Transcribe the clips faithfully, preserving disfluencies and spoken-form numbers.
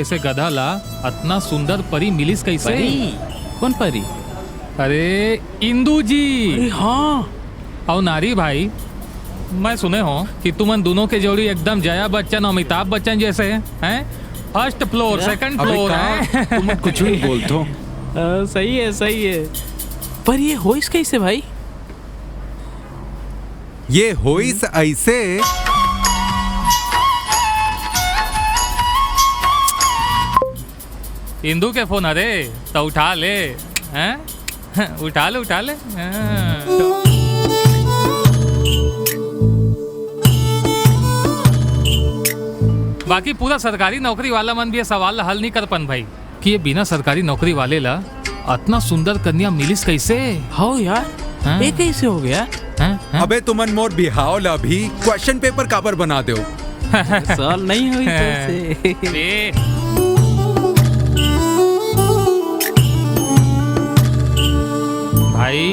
ऐसे गधा ला अतना सुंदर परी मिलिस कैसे? परी? कौन परी? अरे, इंदू जी। अरे हाँ। अउ नारी भाई, मैं सुने हों कि तुमन दोनों के जोड़ी एकदम जया बच्चन अउ अमिताभ बच्चन जैसे हे, हैं? First floor, क्या? Second floor, हैं? तुमन कुछ भी बोलथो। हाँ, सही हे, सही हे। पर ये होइस कैसे भाई? ये होइस ऐसे। इंदू के फोन हरे, त उठा ले, हैं? उठा ले, उठा ले। हाँ। बाकी पूरा सरकारी नौकरी वाला मन भी ये सवाल ला हल नहीं कर पन भाई कि ये बिना सरकारी नौकरी वाले ला अतना सुंदर कन्या मिलिस कैसे? हव यार, हाँ। ये कैसे हो गया? हैं? हैं? अबे तुमन मोर बिहाव ला भी question paper काबर बना देव? Solve नहीं होई तो से। ए। भाई,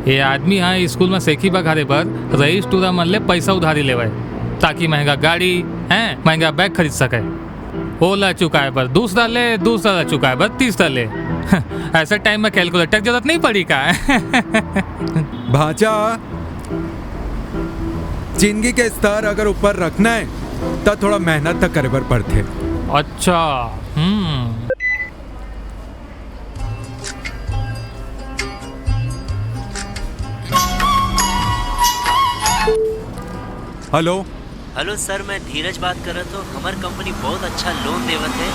ये आदमी हा स्कूल में सेखी बघारे बर रईस टूरा मन ले पैसा उधारी लेवय, ताकि महंगा गाड़ी, हैं, महंगा bag खरीद सके। ओला चुकाए बर दूसरा ले, दूसरा ला चुकाए बर तीसरा ले। ऐसे time में calculator के जरूरत नहीं पड़ी का? भांचा, जिंदगी के स्तर अगर ऊपर रखना हे, त थोड़ा मेहनत त करे बर पड़थे। अच्छा, हम्म। Hello। Hello sir, मैं धीरज बात करत हों। हमर company बहुत अच्छा loan देवत हे।